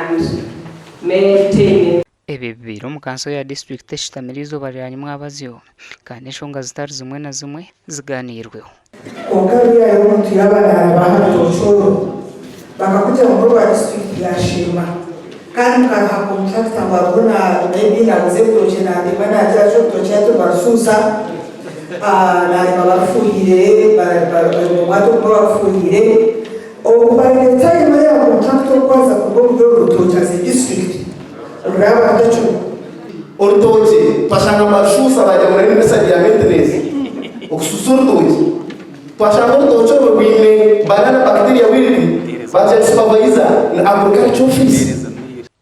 And maintain. Ebi bibaire omu kanso ya disiturikiti eshutamire eizooba rya nyimwabazyo kandi enshonga zitari zimwe na zimwe ziganiirweho. Kwonka ruriya omuntu yaaba naaraba aha rutookye orwo, bakakugira ngu orwa disiturikiti yaashiima kandi mukaruha kontrakita ngu ariho na maybe naaguza ebitookye naareeba naagira ki orutookye hati nibarushuusha, naareeba barufuuhiire bari omu bwato obumwe barufuuhiire. Obu by the time ariya kontrakita orikwaza kuruga omuri oru rutookye as a district ruraaba rutakiriho. Orutookye twashanga nibarushuusa baagira ngu nari message ya maintenance okushuusa orutookye. Twashanga orutookye orwo rwine banana bacteria wilt baagira ngu supervisor ni agriculture office.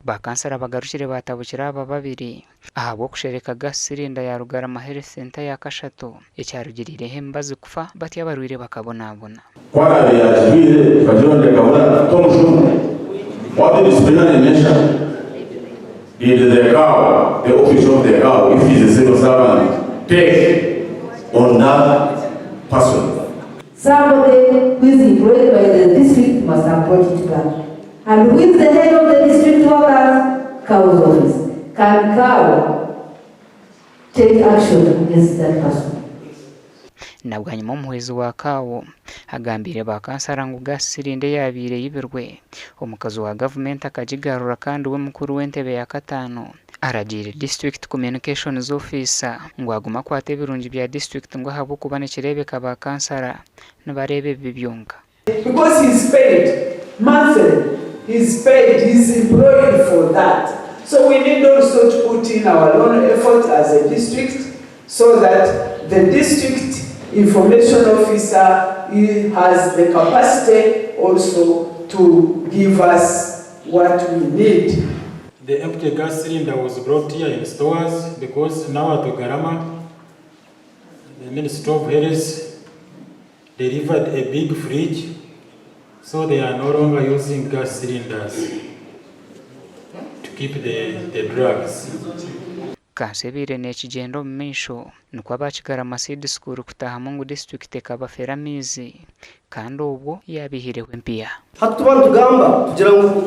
Ba kansara bagarukire baatabukira aba babiri ahabw'okushereka gas cylinder ya Rugarama Health Centre ya kashatu ekyarugiriireho emibazi kufa batyo abarwaire bakabonabona. Ku araabe yaagitwire tukagironda ekabura, tomushuma. What disciplinary measure did the cow, the office of the cow, if he's a civil servant, take on that person? Somebody who is employed by the district must have brought it back. And who is the head of the district workers? CAO's office. Can CAO take action against that person? Na bwanyima omuhwezi wa CAO agambiire ba kansara ngu gas cylinder eyaabaire eibirwe, omukazi wa gavumenti akagigarura kandi we mukuru w'entebe ya kataano aragiire District Communications Officer ngu agume akwate ebirungi bya disiturikiti ngu ahabw'okuba nikireebeka ba kansara nibareeba ebibi byonka. Because he's paid monthly, he's paid, he's employed for that. So we need also to put in our own effort as a district so that the district information officer he has the capacity also to give us what we need. The empty gas cylinder was brought here in stores because now at Rugarama, the Ministry of Health delivered a big fridge, so they are no longer using gas cylinders to keep the, the drugs. Kanso ebaire nekigyenda omu maisho nikwo aba Kigarama Seed School kutahamu ngu disiturikiti ekabafera amaizi kandi obwo yabaihireho empiiha. Hati tuba nitugamba tugira ngu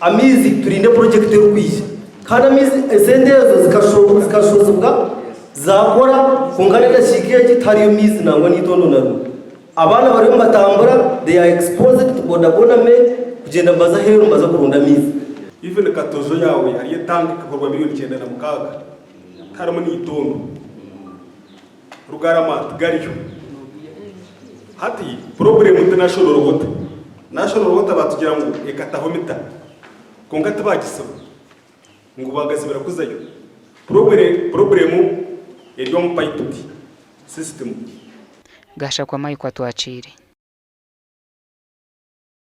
amaizi turinde purojekiti erikwija kandi amaizi esente ezo zikashozibwa zakora kwonka n'edakiika egi tihariyo maizi nangwa n'eitondo na rimwe. Abaana bariyo nibatambura they are exposed to boda boda men kugyenda nibaza aheeru nibaza kuronda amaizi. Even katojo yaawe hariyo etanka ekakorwa milioni 96 tiharimu n'eitondo. Rugarama tigariyo. Hati problem ti national water. National water batugira ngu ekataho mita kwonka tibagisiba ngu bagazibira kuzayo. Problem eri omu piped system. Gashakwa Mike Atwakiire.